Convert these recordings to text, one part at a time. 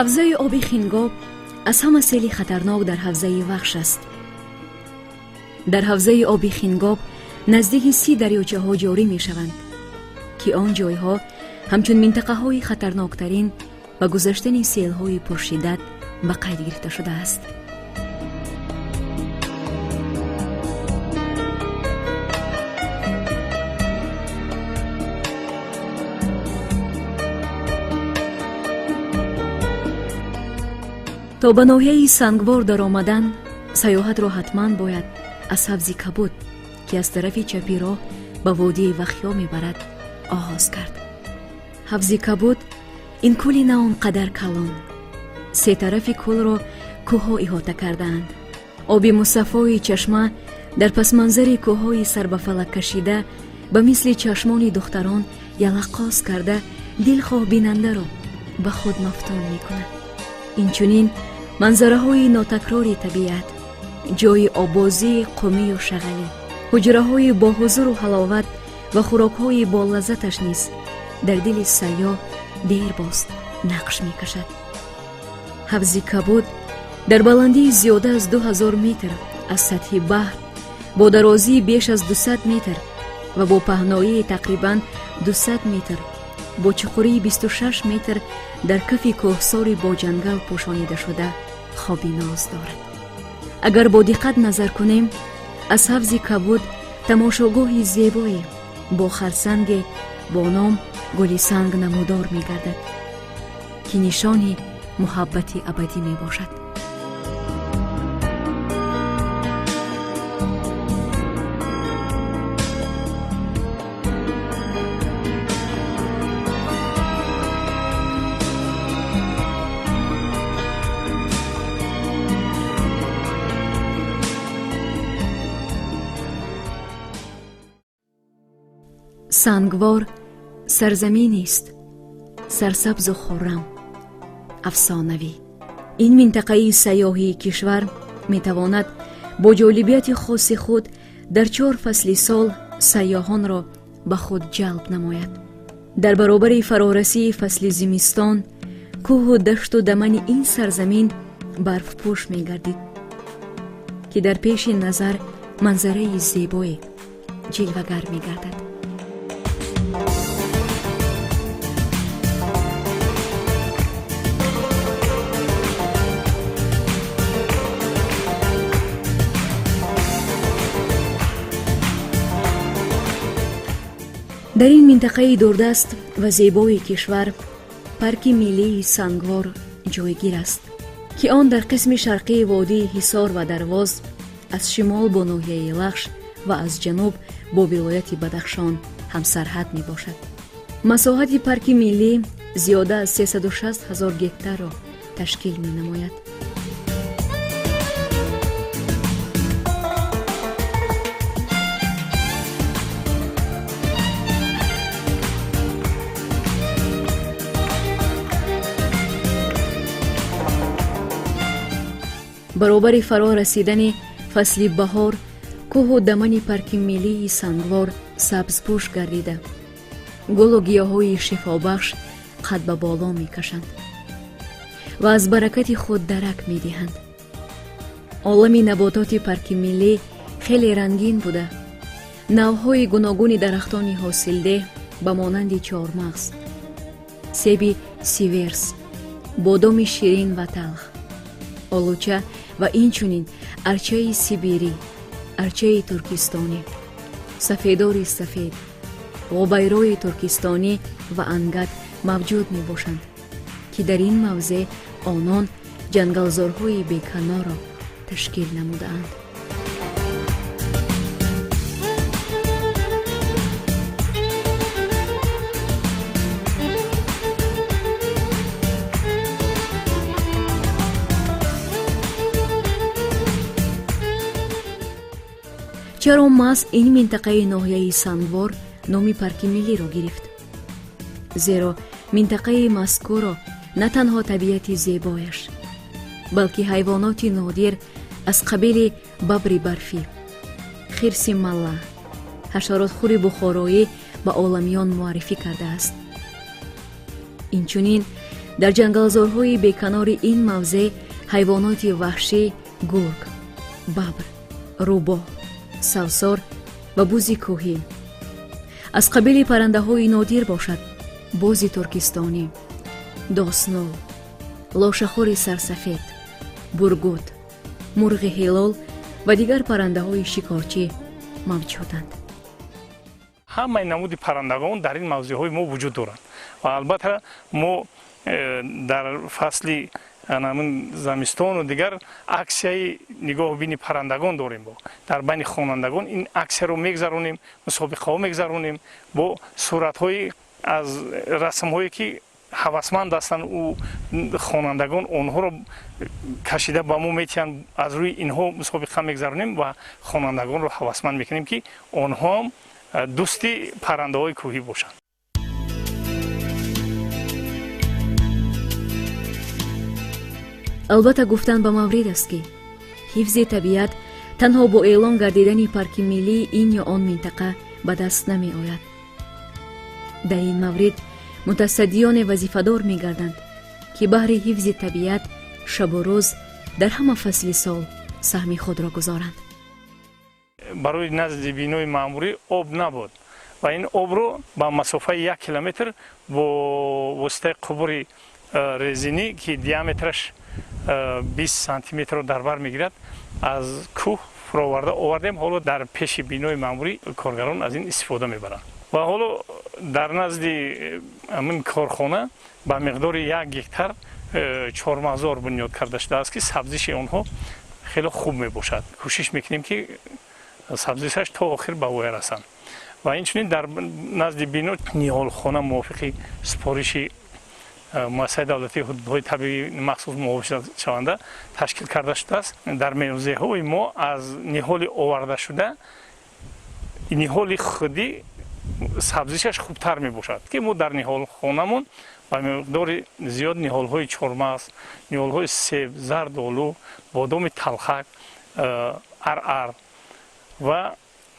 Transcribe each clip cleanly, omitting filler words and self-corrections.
Ҳавзаи оби Хингоб аз ҳама сели хатарнок дар ҳавзаи Вахш аст. Дар ҳавзаи оби Хингоб наздики 30 дарёчаҳо ҷорӣ мешаванд, ки он ҷойҳо ҳамчун минтақаҳои хатарноктарин ба гузаштани селҳои пуршиддат ба қайд гирифта шудааст. То ба ноҳияи Сангвор даромадан саёҳатро ҳатман бояд аз Ҳавзи Кабуд, ки аз тарафи чапи роҳ ба водии Вахё мебарад, оғоз кард. Ҳавзи Кабуд ин кӯли на он қадар калон. Се тарафи кӯлро кӯҳҳо иҳота кардаанд. Оби мусаффои чашма дар пасманзари кӯҳҳои сарбафалак кашида ба мисли чашмони духтарон ялаққоз карда дилхоҳ бинандаро ба худ мафтун мекунад. Инчунин манзараҳои нотакрори табиат, ҷойи оббозии қумию шағалӣ, ҳуҷраҳои боҳузуру ҳаловат ва хӯрокҳои болаззаташ низ дар дили сайёҳ дербоз нақш мекашад. Ҳавзи Кабуд дар баландии зиёда аз 2000 метр аз сатҳи баҳр, бо дарозии беш аз 200 метр ва бо паҳноии тақрибан 200 метр, бо чуқурии 26 метр дар кафи кӯҳсори бо ҷангал пӯшонидашуда хоби ноз дорад. Агар бо диққат назар кунем, аз Ҳавзи Кабуд тамошогоҳи зебое бо харсанге бо ном Гулисанг намудор мегардад, ки нишони муҳаббати абадӣ мебошад. Сангвор сарзаминест сарсабзу хуррам, афсонавӣ. Ин минтақаи сайёҳии кишвар метавонад бо ҷолибияти хоси худ дар чор фасли сол сайёҳонро ба худ ҷалб намояд. Дар баробари фарорасии фасли зимистон, кӯҳу дашту дамани ин сарзамин барфпӯш мегардид, ки дар пеши назар манзараи зебое ҷилвагар мегардад. Дар ин минтақаи дурдаст ва зебои кишвар парки миллии Сангвор ҷойгир аст, ки он дар қисми шарқии водии Ҳисор ва Дарвоз, аз шимол бо ноҳияи Лахш ва аз ҷануб бо вилояти Бадахшон ҳамсарҳад мебошад. Масоҳати парки миллӣ зиёда аз 360 ҳазор гектарро ташкил менамояд. Баробари фаро расидани фасли баҳор, кӯҳу дамани парки миллии Сангвор сабзпӯш гардида, гулу гиёҳҳои шифобахш қад ба боло мекашанд ва аз баракати худ дарак медиҳанд. Олами набототи парки миллӣ хеле рангин буда, навъҳои гуногуни дарахтони ҳосилдеҳ ба монанди чормағз, себи сиверс, бодоми ширин ва талх, олуча ва инчунин арчаи сибирӣ, арчаи туркистонӣ, сафедори сафед, ғубайрои туркистонӣ ва ангат мавҷуд мебошанд, ки дар ин мавзеъ онон ҷангалзорҳои беканорро ташкил намудаанд. Чаро маҳз ин минтақаи ноҳияи Сангвор номи парки миллиро гирифт? Зеро минтақаи мазкурро на танҳо табиати зебояш, балки ҳайвоноти нодир аз қабили бабри барфӣ, хирси малла, ҳашаротхӯри бухороӣ ба оламиён муаррифӣ кардааст. Инчунин Дар ҷангалзорҳои беканори ин мавзеъ ҳайвоноти ваҳшӣ гург, бабр, рӯбоҳ, савсор ва бузи кӯҳӣ. Аз қабили паррандаҳои нодир бошад бози туркистонӣ, доснол, лошахори сарсафед, бургут, мурғи ҳилол ва дигар паррандаҳои шикорчӣ мавҷуданд. Ҳамаи намуди паррандагон дар ин мавзеъҳои мо вуҷуд доранд ва албатта мо дар фасли замистону дигар аксияи нигоҳубини паррандагон дорем. Бо дар байни хонандагон ин аксияро мегузаронем, мусобиқаҳо мегузаронем бо суратҳои аз расмҳое ки ҳавасманд ҳастанд, ӯ хонандагон онҳоро кашида ба мо метиҳанд. Аз рӯи инҳо мусобиқа мегузаронем ва хонандагонро ҳавасманд мекунем, ки онҳоам дӯсти паррандаҳои кӯҳӣ бошанд. Албатта, гуфтан ба маврид аст, ки ҳифзи табиат танҳо бо эълон гардидани парки миллии ин ё он минтақа ба даст намеояд. Дар ин маврид мутасаддиёне вазифадор мегарданд, ки баҳри ҳифзи табиат шабу рӯз дар ҳама фасли сол саҳми худро гузоранд. Барои назди бинои маъмурӣ об набуд ва ин обро ба масофаи 1 километр бо воситаи қубури резинӣ, ки диаметраш 20 сантиметрро дар бар мегирад, аз кӯҳ фуроварда овардем. Ҳоло дар пеши бинои маъмурӣ коргарон аз ин истифода мебаранд ва ҳоло дар назди ҳамин корхона ба миқдори 1 гектар чормағзор бунёд карда шудааст, ки сабзиши онҳо хеле хуб мебошад. Кӯшиш мекунем, ки сабзишаш то охир ба воя расанд. Ва инчунин дар назди бино ниҳолхона мувофиқи супориши муассисаи давлатии ҳудудҳои табиӣ махсус муҳофизатшаванда ташкил карда шудааст. Дар мавзеъҳои мо аз ниҳоли овардашуда ниҳоли худӣ сабзишаш хубтар мебошад, ки мо дар ниҳолхонамон ба миқдори зиёд ниҳолҳои чормағз, ниҳолҳои себ, зардолу, бодоми талхак, арар ва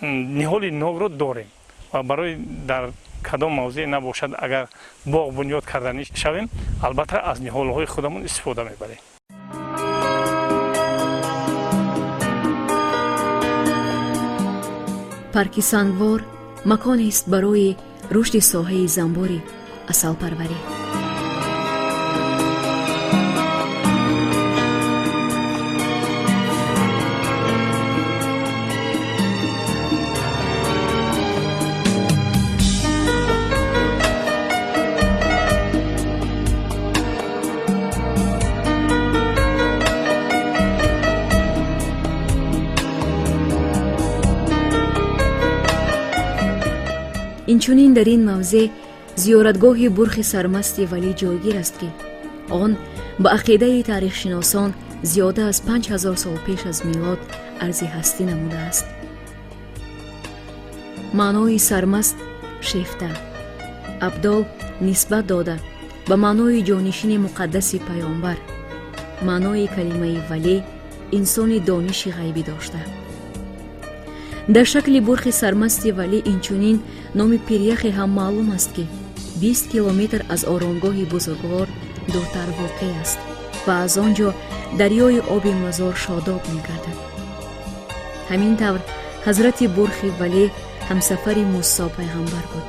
ниҳоли нокро дорем. Ва барои дар кадом мавзеъ набошад, агар боғ бунёд карданӣ шавем, албатта аз ниҳолҳои худамон истифода мебарем. Парки Сангвор маконест барои рушди соҳаи занбури асалпарварӣ. Инчунин дар ин мавзеъ зиёратгоҳи Бурхи Сармасти Валӣ ҷойгир аст, ки он ба ақидаи таърихшиносон зиёда аз 5000 сол пеш аз милод арзи ҳастӣ намудааст. Маънои сармаст шефта, абдол нисбат дода ба маънои ҷонишини муқаддаси паёмбар, маънои калимаи валӣ инсони дониши ғайбӣ дошта. Дар шакли Бурхи Сармасти Валӣ инчунин номи пиряхе ҳам маълум аст, ки 20 километр аз оромгоҳи бузургвор дуртар воқеъ аст ва аз он ҷо дарёи оби мазор шодоб мегардад. Ҳамин тавр, ҳазрати Бурхи Валӣ ҳамсафари Мусо пайғамбар буд.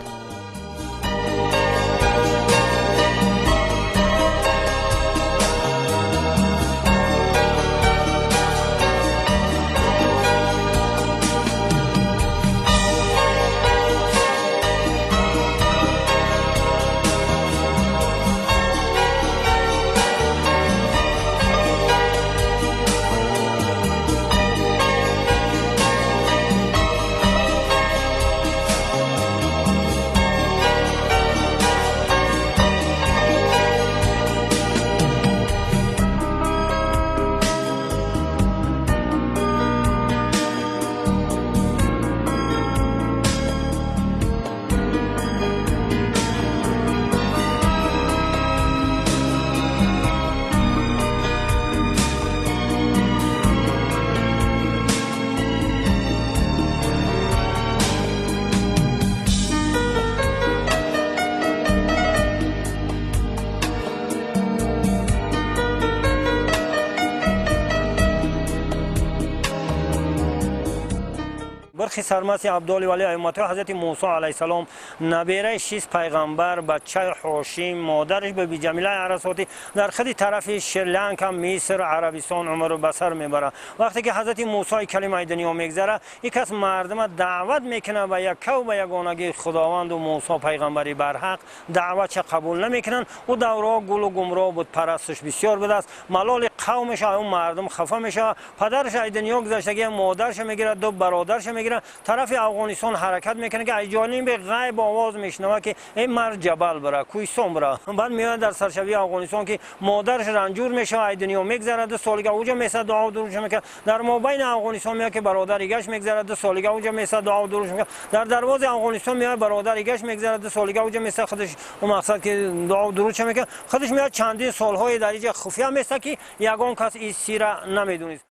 Бархи Сармасти Абдоли Вали Айматҳои Ҳазрати Мусо алайҳиссалом, набераи шист пайғамбар, бачаи Ҳошим, модараш Биби Ҷамилаи Арасотӣ дар худи тарафи Шри-Ланка, Миср, Арабистон умру ба сар мебарад. Вақте ки Ҳазрати Мусои калим ай дунё мегзара, ин кас мардума даъват мекунад ба яккаву ба ягонагии Худованду Мусо пайғамбари барҳақ, даъватша қабул намекунанд. Ӯ давраҳо гулу гумроҳ буд, парасташ бисёр будааст, малоли қавмеша, ӯ мардум хафа мешавад. Падараш ай дунё гузаштагия, модарша мегирад, ду бародарша мегирад, тарафи Афғонистон ҳаракат мекунад, ки аз ҷониби ғайб овоз мешунавад, ки эй мард, ҷабал бира, кӯҳистон бира. Баъд меояд дар саршавии Афғонистон, ки модараш ранҷур мешавад, ай дунё мегзарад, 2 солига уҷа месад, дуо дуруш мекунад. Дар мобайни Афғонистон меояд, ки бародари гаш мегзарад, 2 солига уҷа месад, дуо дуруш мекунад. Дар дарвози Афғонистон меояд, бародари гаш мегзарад, 2 солига уҷа месад, худаш ӯ мақсад ки дуо дуруш мекунад. Худаш меояд чандин солҳои дар иҷа хуфия месад, ки ягон кас ин сира намедонист.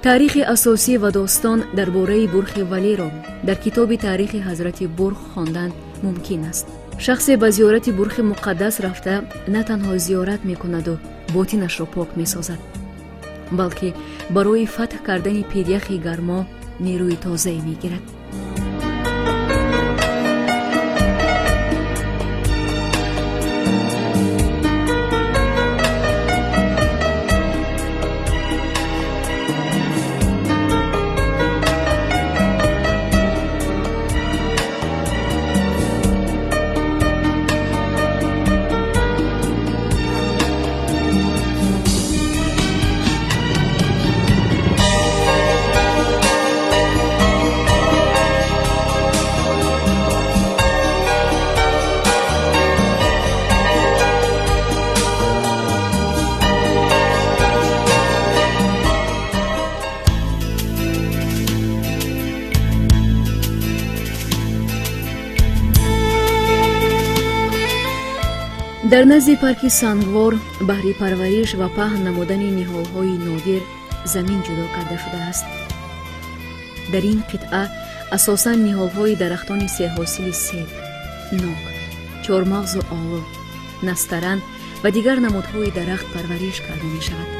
Таърихи асосӣ ва достон дар бораи Бурхи Валиро дар китоби таърихи Ҳазрати Бурх хондан мумкин аст. Шахсе ба зиёрати Бурхи муқаддас рафта на танҳо зиёрат мекунаду ботинашро пок месозад, балки барои фатҳ кардани пиряхи гармо нерӯи тозае мегирад. Дар назди парки Сангвор баҳри парвариш ва паҳн намудани ниҳолҳои нодир замин ҷудо карда шудааст. Дар ин қитъа асосан ниҳолҳои дарахтони серҳосили себ, нок, чормағзу олу, настаран ва дигар намудҳои дарахт парвариш карда мешавад.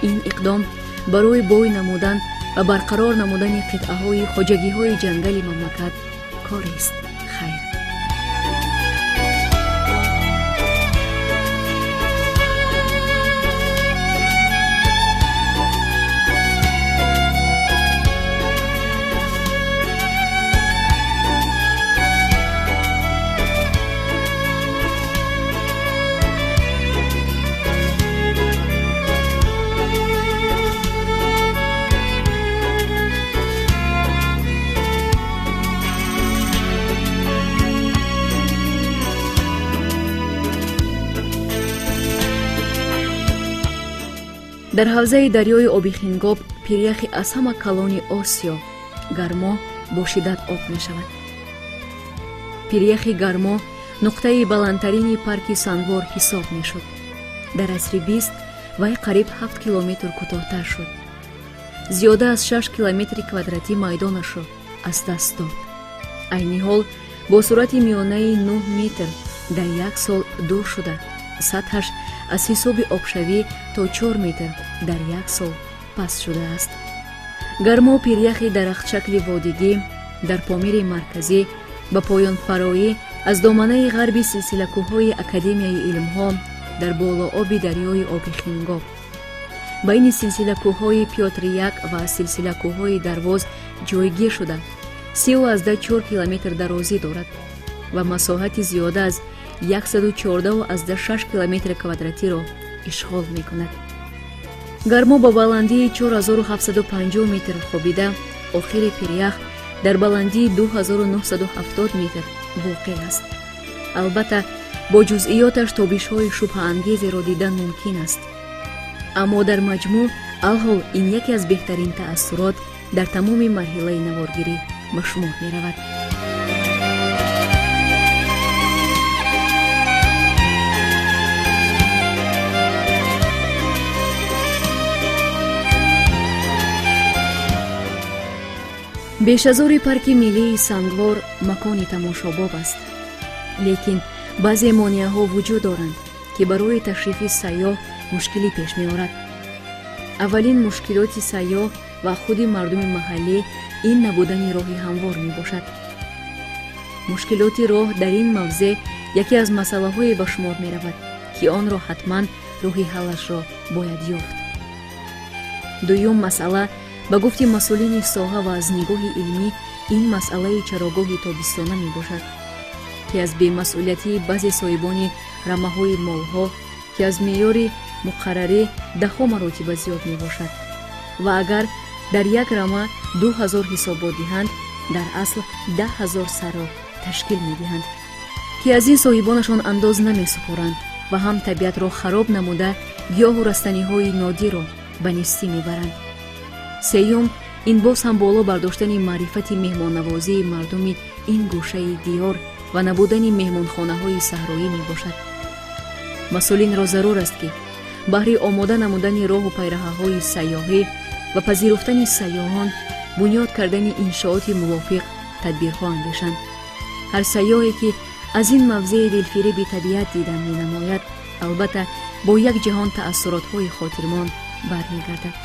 Ин иқдом барои бой намудан ва барқарор намудани қитъаҳои хоҷагиҳои ҷангали мамлакат корест хайр. Дар ҳавзаи дарёи оби Хингоб пиряхи аз ҳама калони Осиё Гармо бо шиддат об мешавад. Пиряхи Гармо нуқтаи баландтарини парки Сангвор ҳисоб мешуд. Дар асри 20 вай қариб 7 километр кӯтоҳтар шуд. Зиёда аз 6 километри квадратӣ майдонашро аз даст дод. Айни ҳол бо суръати миёнаи 9 метр дар як сол дур шуда, сатҳаш аз ҳисоби обшавӣ то 4 метр дар як сол паст шудааст. Гармо пиряхи дарахтшакли водигӣ дар Помири Марказӣ ба поёнфароӣ аз доманаи ғарби силсилакӯҳҳои Академияи илмҳо дар болооби дарёи оби Хингоб, байни силсилакӯҳҳои Пётр як ва силсилакӯҳҳои Дарвоз ҷойгир шуда, 34 километр дарозӣ дорад ва масоҳати зиёда аз 114,6 километри квадратиро ишғол мекунад. Гармо ба баландии 4750 метр хобида, охири пирях дар баландии 2970 метр воқеъ аст. Албатта, бо ҷузъиёташ тобишҳои шубҳаангезеро дидан мумкин аст, аммо дар маҷмӯъ алҳол ин яке аз беҳтарин таассурот дар тамоми марҳилаи наворгирӣ ба шумор меравад. Бешазори парки миллии Сангвор макони тамошобоб аст, лекин баъзе монеаҳо вуҷуд доранд, ки барои ташрифи сайёҳ мушкилӣ пеш меорад. Аввалин мушкилоти сайёҳ ва худи мардуми маҳаллӣ ин набудани роҳи ҳамвор мебошад. Мушкилоти роҳ дар ин мавзеъ яке аз масъалаҳое ба шумор меравад, ки онро ҳатман роҳи ҳаллашро бояд ёфт. Дуюм масъала, ба гуфти масъулини соҳа ва аз нигоҳи илмӣ, ин масъалаи чарогоҳи тобистона мебошад, ки аз бемасъулиятии баъзе соҳибони рамаҳои молҳо, ки аз меъёри муқаррарӣ даҳҳо маротиба зиёд мебошад, ва агар дар як рама 2000 ҳисобот диҳанд, дар асл 10 000 сарро ташкил медиҳанд, ки аз ин соҳибонашон андоз намесупоранд ва ҳам табиатро хароб намуда, гиёҳу растаниҳои нодирро ба нестӣ мебаранд. Сеюм, ин боз ҳам боло бардоштани маърифати меҳмоннавозии мардуми ин гӯшаи диёр ва набудани меҳмонхонаҳои саҳроӣ мебошад. Масъулинро зарур аст, ки баҳри омода намудани роҳу пайраҳаҳои сайёҳӣ ва пазируфтани сайёҳон, бунёд кардани иншооти мувофиқ тадбирҳо андешанд. Ҳар сайёҳе, ки аз ин мавзеи дилфиреби табиат дидан менамояд, албатта, бо як ҷаҳон таассуротҳои хотирмон бармегардад.